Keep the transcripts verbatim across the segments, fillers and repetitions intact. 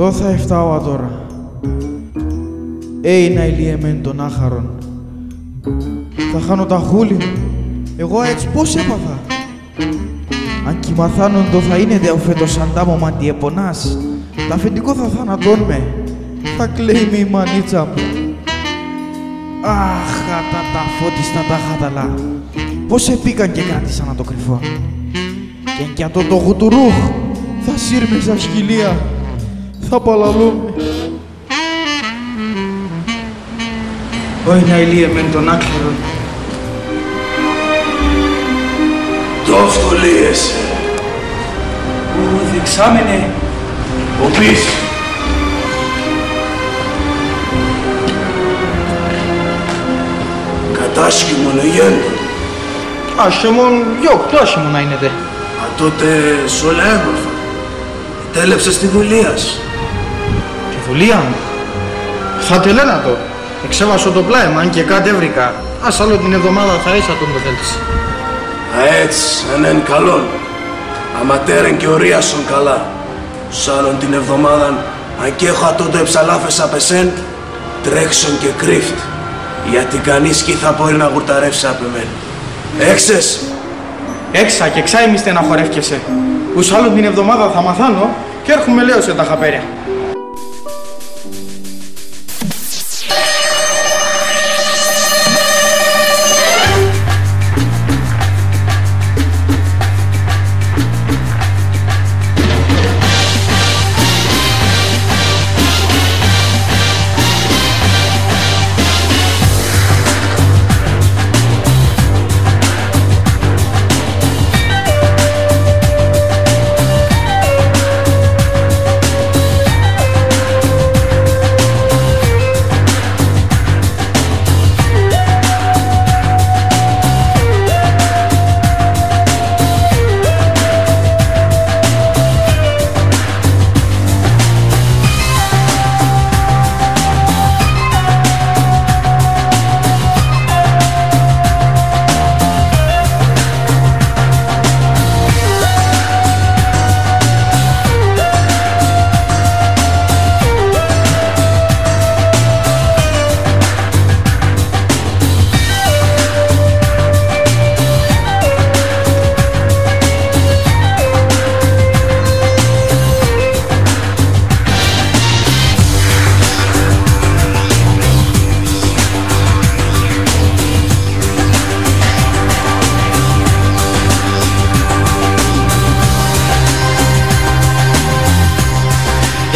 Δόθα εφτά ατώρα. Έι, να ελύε εμέν τον άχαρον. Θα χάνω τα χούλη μ'. Εγώ αέτσ' πώς έπαθα; Αν 'κι μαθάν'νε ντο θα ίνεται αφ' έτο σαντάμ' ο μαντιεπονάς, τ' αφεντικό θα θανατών με. Θα κλαίει με η μανίτσα μ'. Αχ, ατά τα φώτιστα τα χαταλά. Πώς εποίκαν και κράτησαν ατο κρυφόν. Κι αν 'κι ατό το γουτουρούχ θα σύρ' με σα σκυλία, θα παλαλώ με. Όι, να ελύε εμέν τον άκαρον. Ντο ευτολίεσαι; Ου, δεξάμενε. Οπίς; Κατάσχημον εγέντον. Άσχημον, γιοκ, τ' άσχημον να ίνεται; Α, τότε σ' όλα έμορφα. Ετέλεψες τη δουλεία σ'. Τη δουλεία μ'; Θα τελέν' ατο. Εξέβασ' σ' ατο πλάι μ', αν και κάτ' εύρηκα. Ας άλλο την εβδομάδα θα αέτσ' ατον ντο θέλτς. Αέτσ', αν έν' καλόν. Αμα τέρεν και ορίασον καλά. Σ' άλλον την εβδομάδαν, αν 'κι έχω ατό ντο εψαλάφεσα απ' εσέν, τρέξον και κρύφτ', γιατί κανείς 'κι θα μπορεί να γουρταρεύσει απ' εμέν. Έχ'σες; Έχ'σα, και ξάι μη στεναχωρεύκεσαι. Ους άλλον την εβδομάδα θα μαθάνω κι έρχουμαι, λέω σε, τα χαπέρια.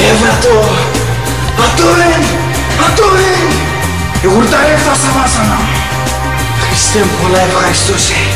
Έβρ' ατο! Ατό έν'! Ατό έν'! Εγουρταρεύθα σα βάσανα μ'. Χριστέ μ', πολλά ευχαριστώ σε.